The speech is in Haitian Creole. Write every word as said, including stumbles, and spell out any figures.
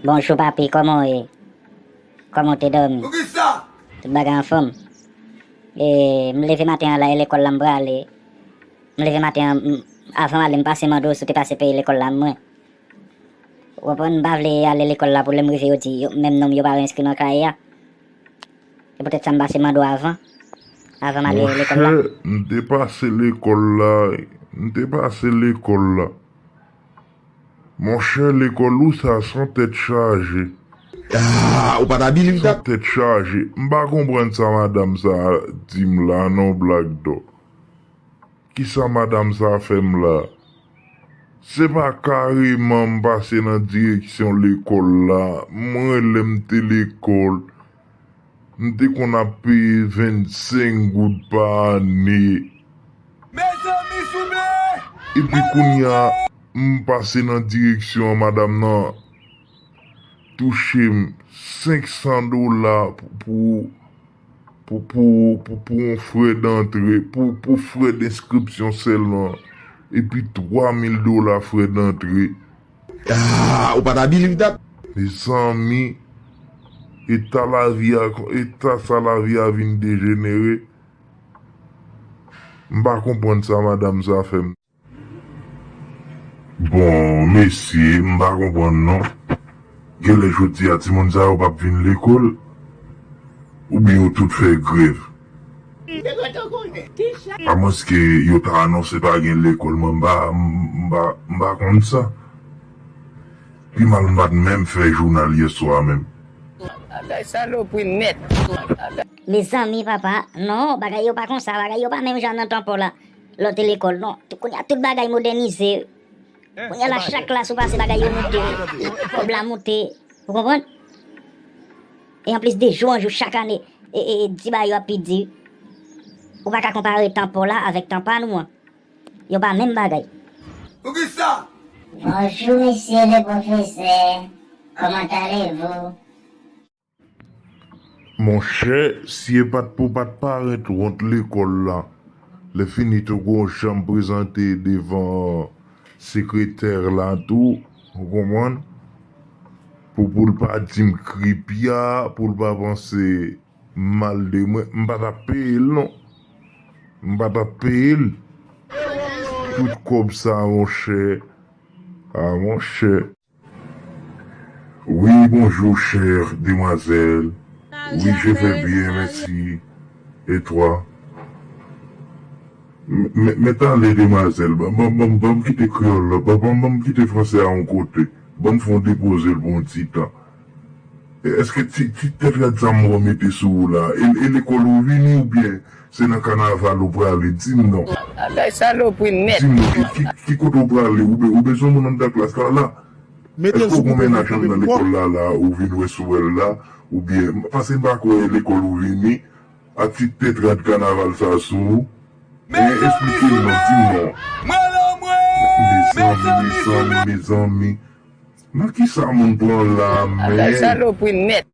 Bonjou papi, kòman w ye? Kòman w te dòmi? Poukisa? Tout bagay anfòm. E, m leve maten an la, e lekòl la m prale. M leve maten an, m, avan m ale, m pase mande w si w te pase peye lekòl la mwen. Ou konprann, m pa vle ale lekòl la pou lè m rive yo di, yo, menm non m yo pa enskri nan kaye a. Se poutèt sa m pase mande w avan, avan m ale lekòl la. Monchè, m te pase lekòl la, m te pase lekòl la. Monchè, lekòl ou sa san tèt chaje. Ah, ou pa ta believe that? San tèt chaje. M pa konprann sa madanm sa a di m la non, Black Dog. Kisa madanm sa a fè m la? Se pa kareman m pase nan direksyon lekòl la. Mwen, lè m te lekòl, m te konn ap peye vennsenk goud pa ane. Mezanmi, souple! Epi kounye a, m pase nan direksyon an, madanm nan touche m senk san dola pou, pou, pou, pou, pou, pou yon frè dantre, pou, pou frè denskripsyon sèlman, epi twa mil dola frè dantre. Ah, ou pa ta believe that? Mezanmi, eta lavi a, eta sa lavi a vin dejenere. M pa konprann sa madanm sa fè m. Bon, mesye, m pa konprann non. Genlè jodi a timoun sa yo p ap vin lekòl, oubyen yo tout fè grèv. Amwenske yo ta anonse pa gen lekòl, mwen m pa, m, m pa, m pa konn sa. Pi mal m pa t menm fè jounal yèswa menm. Bagay salopri nèt. Mezanmi papa, non, bagay yo pa konsa, bagay yo pa menm jan nan tan pa w la. Lè w te lekòl, non. Kounye a tout bagay modènize. Kounye a la, chak klas ou pase, bagay yo moute, kòb la moute. Ou konprann? E anplis, de jou an jou, chak ane, e, e, e, ti bagay yo ap pi di. Ou pa ka konpare tan pa w la avèk tan pa nou an. Yo pa menm bagay. Poukisa? Bonjour, monsieur le professeur. Comment allez-vous? Monchè, si e pa t pou pa t parèt wont lekòl la, lè fini tou gon jan m prezante devan sekretè la tou, ou konprann? Pou, pou l pa di m kripya, pou l pa panse mal de mwen, m pa t ap peye l non. M pa t ap peye l. Tout kòb sa, monchè. Ah, monchè. Oui, bonjour, chère demoiselle. Oui, je vais bien, merci. Et toi? Men, men, men tande, demwazèl, ban, ban, ban, ban m kite kreyòl la, ban, ban, ban m kite franse a yon kote. Ban m fè yon depoze l pou yon ti tan. E, èske ti, ti tèt rad sa m wè w mete sou ou la, e, e lekòl ou vini oubyen se nan kanaval ou prale? Di m non. Bagay salopri nèt. Di m non, ki, ki, ki kote w prale? Ou be-, ou bezwen moun anndan klas la la? Èske w gon mennaj anndan lekòl la la, ou vin wè si w wè l la? Oubyen, paske m pa kwè e lekòl ou vini, ak ti tèt rad kanaval sa sou ou? Men esplike m non, di m non. Mezanmi, mezanmi, mezanmi. Nan kisa moun pran la, men? Bagay salopri nèt.